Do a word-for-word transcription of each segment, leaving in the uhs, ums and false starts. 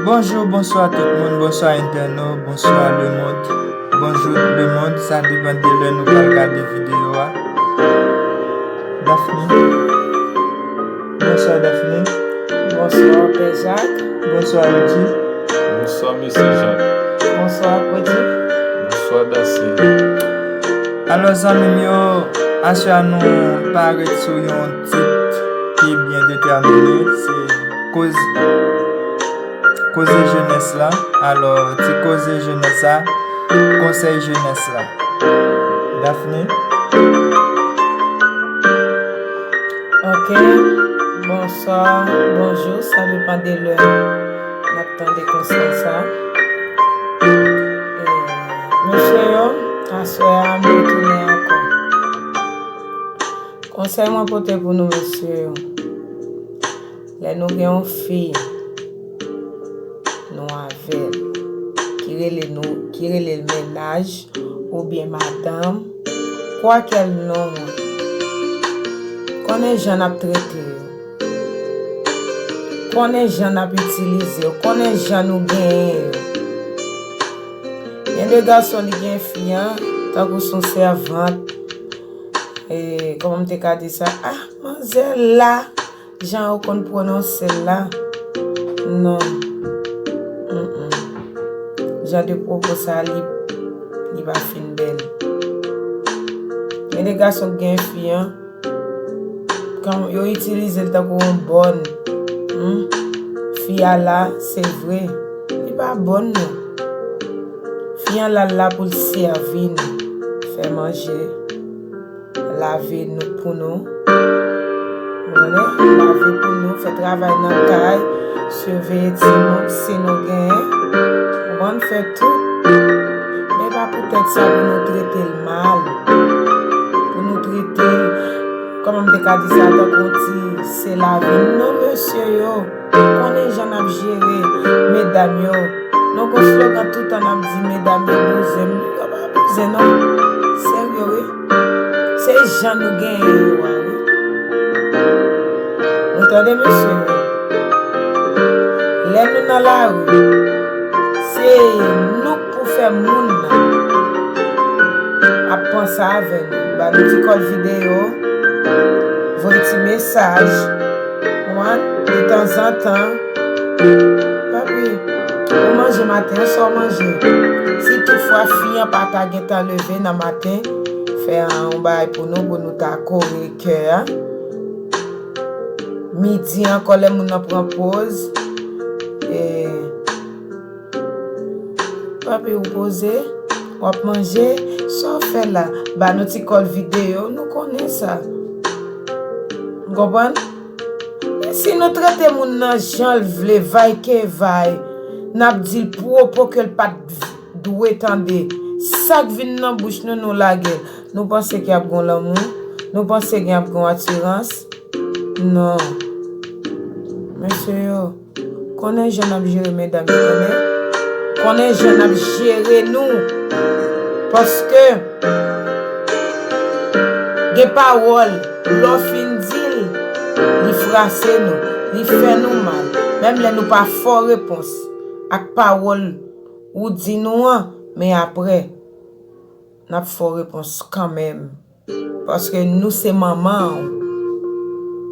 Bonjou, bonswa tout moun, bonswa entènot, bonswa lemonn. Bonjou lemonn, sa depann de lè nou pral gade videyo a. Daphne. Bonswa Daphne. Bonswa Pè Jak. Bonswa Rudy. Bonswa Mesye Jak. Bonswa Prodi. Bonswa Dasin. Alò zanmi m yo, aswè a nou parèt sou yon tit ki byen detèmine, se koz koze jenès la. Alò, ti koze jenès la, konsèy jenès la. Daphne. Ok, bonswa, bonjou, sa depann de lè n ap tande konsèy sa. E, mesye yo, aswè a, m retounen ankò. Konsèy mwen pote pou nou, mesye yo. Lè nou gen yon fi, nou avè l, ki rele nou, ki rele l mennaj oubyen madanm, kwakèl non an, konnen jan n ap trete yo, konnen jan n ap itilize yo, konnen jan nou genyen yo. Gen de gason li gen fi an, tankou s on sèvant. E, kòman m te ka di sa? Ah, manzè la, jan yo konn pwononse l la. Non. Mm-mm. Jan de pwopo sa, li, li pa fin bèl. Gen de gason ki gen fi an, kan yo itilize l tankou yon bòn. Hmm? Fi a la, se vre. Li pa bòn, non. Fi an la, l la pou l sèvi nou. Fè manje. Lave nou pou nou. Ou konnen? Lave pou nou, fè travay nan kay, siveye timoun, si nou genyen. Ou konprann? Fè tout. Men pa poutèt sa pou nou trete l mal. Pou nou trete l, kòman m te ka di sa, tankou yon ti se lavi. Non, mesye yo. Konnen jan n ap jere medam yo. Nou gon slogan toutan n ap di medam yo bouzen. Yo pa bouzen non. Serye wi. Se jan nou genyen yo a wi. Nou tande mesye yo. Lè nou nan lari, se nou k pou fè moun nan ap panse avè nou. Ba nou ti kòl videyo, voye ti mesaj. Konprann? Detanzantan. Papi, ou manje maten an, sa w manje? Si toutfwa fi an pa ta gentan leve nan maten, fè yon bagay pou nou, pou nou ta kore kè a. Midi ankò, lè moun nan pran poz, e, Papi, ou poze, w ap manje, sa w fè la? Ba nou ti kòl videyo, nou konnen sa. Ou konprann? Men si nou trete moun nan jan l vle, vay ke vay, n ap di l pwopo ke l pa t dwe tande. Sa k vin nan bouch nou, nou lage l. Nou panse ke ap gon lanmou? Nou panse gen ap gon atirans? Non. Mesye yo, konnen jan n ap jere medam yo, konnen. Konnen jan n ap jere nou. Paske gen pawòl, lè w fin di l, li frase nou, li fè nou mal. Menm lè nou pa fè w repons ak pawòl ou di nou an, men aprè, n ap fè w repons kanmenm. Paske nou se manman w.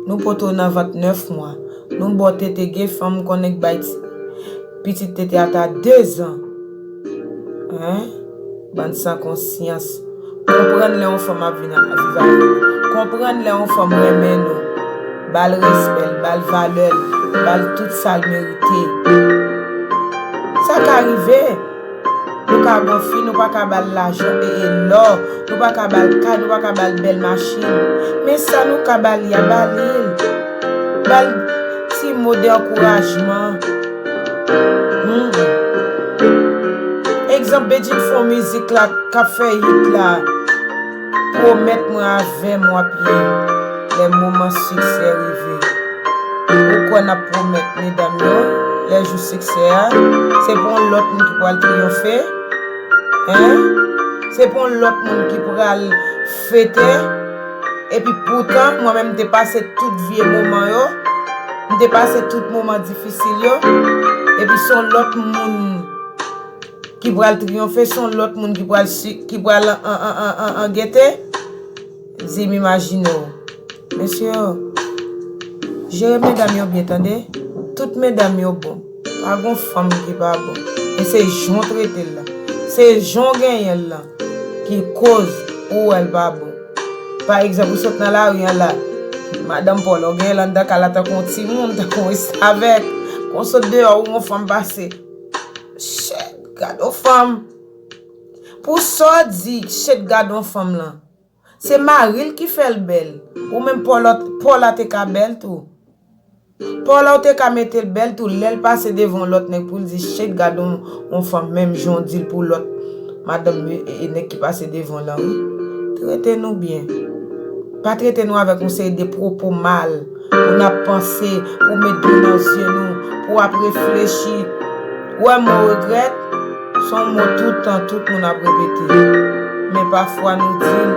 Nou pote w nan vant nèf mwa. Nou ba w tete, gen fanm konnen k bay ti, pitit tete ata dezan. Hein? Bann san konsyans. Konprann lè yon fanm ap vin a, viv avè nou. Konprann lè yon fanm renmen nou. Ba l respè l, ba l valè l, ba l tout sa l merite. Sa ka rive. Nou ka gon fi, nou pa ka ba l lajan e, e lò, nou pa ka ba l kay, nou pa ka ba l bèl machin. Men sa nou ka ba li a, ba li l. Ba l ti mo de ankourajman. Hmm. Egzanp, Bedjine fè yon mizik la, k ap fè hit la. Pwomèt mwen avè m w ap ye lè moman siksè rive. Ou kwè n ap pwomèt medam yo lè jou siksè a, se pou yon lòt moun ki pral triyonfe? Hein? Se pou yon lòt moun ki pral fete? Epi poutan, mwen menm m te pase tout vye moman yo, m M te pase tout moman difisil yo, epi se yon lòt moun ki pral triyonfe, se yon lòt moun ki pral si, ki pral an, an, an, an, an gete. Di m imajine w. Mesye yo, jere medam yo byen, tande. Tout medam yo bon. Pa gon fanm ki pa bon. E se jan w trete l la. Se jan w genyen l lan ki koz ou wè l pa bon. Pa egzanp, ou sot nan lari an la, madanm pa w la, ou genyen l anndan kay la tankou yon timoun, tankou yon restavèk. Kon sot deyò, ou yon fanm pase. Shit, gad yon fanm. Pou sa w di, shit, gad yon fanm lan. Se mari l ki fè l bèl. Ou menm pa w la, pa w la te ka bèl tou. Pa w la ou te ka mete l bèl tou, lè l pase devan yon lòt nèg pou l di, shit, gad yon, yon fanm, menm jan w di l pou lòt madanm e, e, e nèg ki pase devan w lan, wi. Trete nou byen. Pa trete nou avèk yon seri de pwopo mal pou n ap panse, pou met dlo nan zye nou, pou w ap reflechi. Ou wè mo regrèt, se yon mo tout tan, tout moun ap repete. Men pafwa nou di l.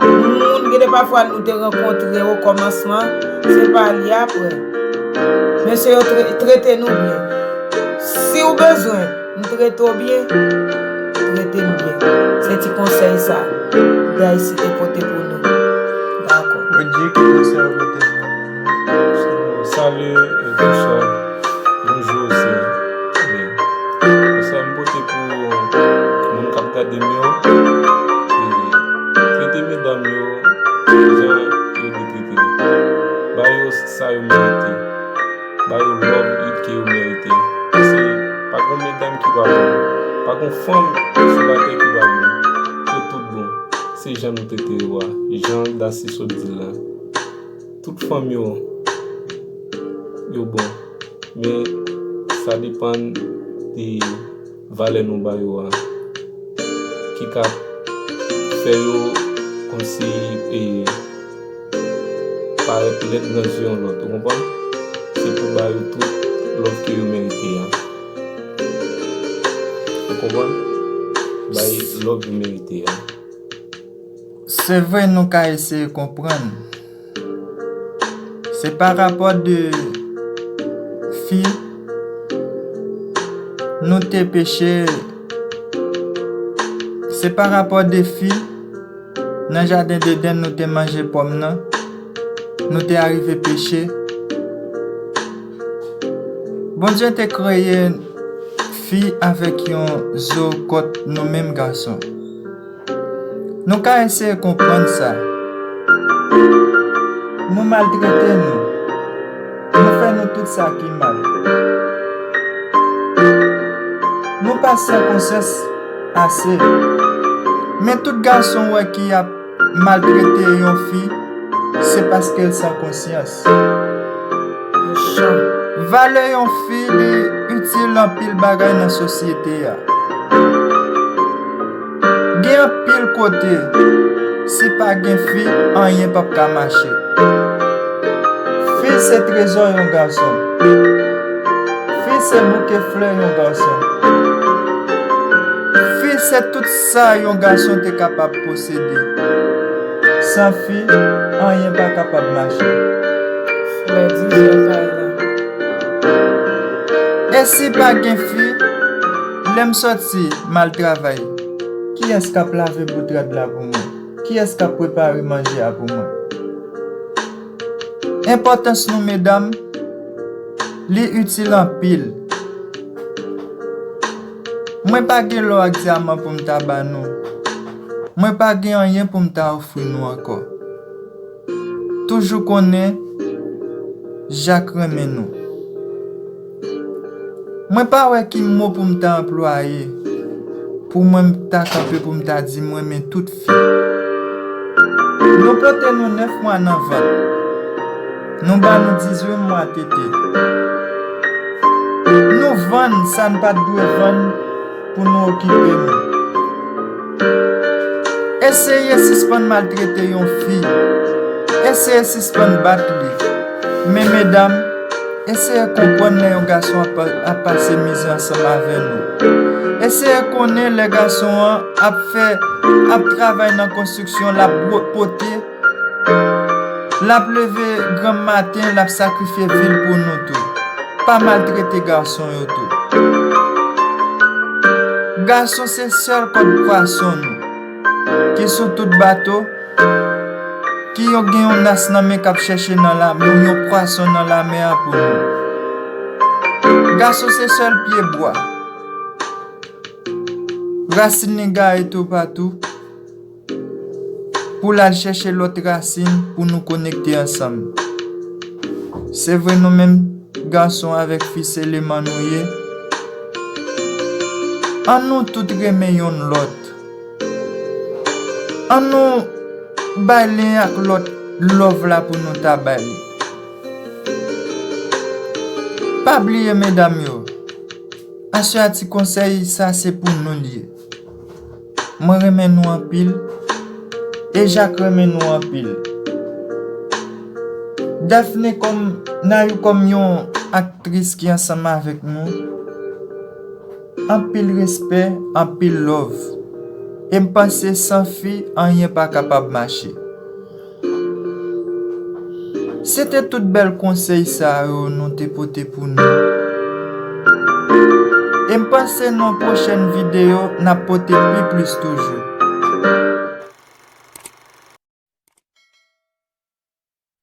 Moun, gen de pafwa nou te rankontre o kòmansman, se pa li apre. Mesye yo tre-, trete nou byen. Si w bezwen m trete w byen, trete m byen. Se ti konsèy sa Daysi te pote pou nou. Dakò. Bondye ki konsèy ou pote pou nou. Salut, e, bonswa. Bonjou osi. E, konsèy m pote pou moun k ap gade m yo, e, trete medam yo jan yo dwe trete. Ba yo sa yo merite. Ba yo love ke yo merite. Paske pa gon medam ki pa bon. Pa gon fanm sou latè ki pa bon. Yo tout bon. Se jan nou trete yo a. Jan Daysi sot di l lan. Tout fanm yo, yo bon. Men sa depann de valè nou ba yo a, ki ka fè yo kòmsi, e, parèt lèd nan zye yon lòt, ou konprann? Se pou ba yo tout love ke yo merite a. Ou konprann? Bay love yo merite a. Se vre, nou ka eseye konprann. Se pa rapò de fi nou te peche. Se pa rapò de fi nan jaden Dedenn nou te manje pòm nan, nou te arive peche. Bondye te kreye fi avèk yon zo kòt nou menm gason. Nou ka eseye konprann sa. Nou maltrete nou. Nou fè nou tout sa ki mal. Nou pa san konsyans ase. Men tout gason w wè ki ap maltrete yon fi, se paske l san konsyans. Valè yon fi, li itil anpil bagay nan sosyete a. Gen anpil kote, si pa gen fi, anyen p ap ka mache. Fi se trezò yon gason. Fi se bouke flè yon gason. Fi se tout sa yon gason te kapab posede. San fi, anyen pa kapab mache. Flè di zye kay la. E si pa gen fi, lè m sòti, m al travay. Kiyès k ap lave bout rad la pou mwen? Kiyès k ap prepare manje a pou mwen? Enpòtans nou, medam, li itil anpil. Mwen pa gen lò ak dyaman pou m ta ba nou. Mwen pa gen anyen pou m ta ofri nou ankò. Toujou konnen Jak renmen nou. Mwen pa wè ki mo pou m ta anplwaye pou mwen ta kanpe pou m ta di m renmen tout fi. Nou pote nou nèf mwa nan vant. Nou ba nou dizuit mwa tete. Nou vann sa n pa t dwe vann pou nou okipe nou. Eseye sispann maltrete yon fi. Eseye sispann bat li. Men medam, eseye konprann lè yon gason ap, ap pase mizè ansanm avè nou. Eseye konnen lè gason an ap fè, ap travay nan konstriksyon, l ap bwo-, pote, L ap leve granm maten, l ap sakrifye vi l pou nou tou. Pa maltrete gason yo tou. Gason se sèl kòd pwason nou ki sou tout bato, ki yo gen yon nas nan men k ap chèche nan lamè, yon pwason nan lamè a pou nou. Gason se sèl pye bwa. Rasin li gaye toupatou pou l al chèche lòt rasin pou nou konekte ansanm. Se vre, nou menm gason avèk fi se leman nou ye. An nou tout renmen yonn lòt. An nou bay len ak lòt love la pou nou ta bay li. Pa bliye medam yo. Aswè a ti konsèy sa se pou nou l ye. Mwen renmen nou anpil. E Jak renmen nou anpil. Daphne kòm Nayou kòm yon aktris ki ansanm avèk nou. Anpil respè, anpil love. E m panse san fi, anyen pa kapab mache. Se te tout bèl konsèy sa yo nou te pote pou nou. E m panse nan pwochèn videyo, n ap pote pi plis toujou.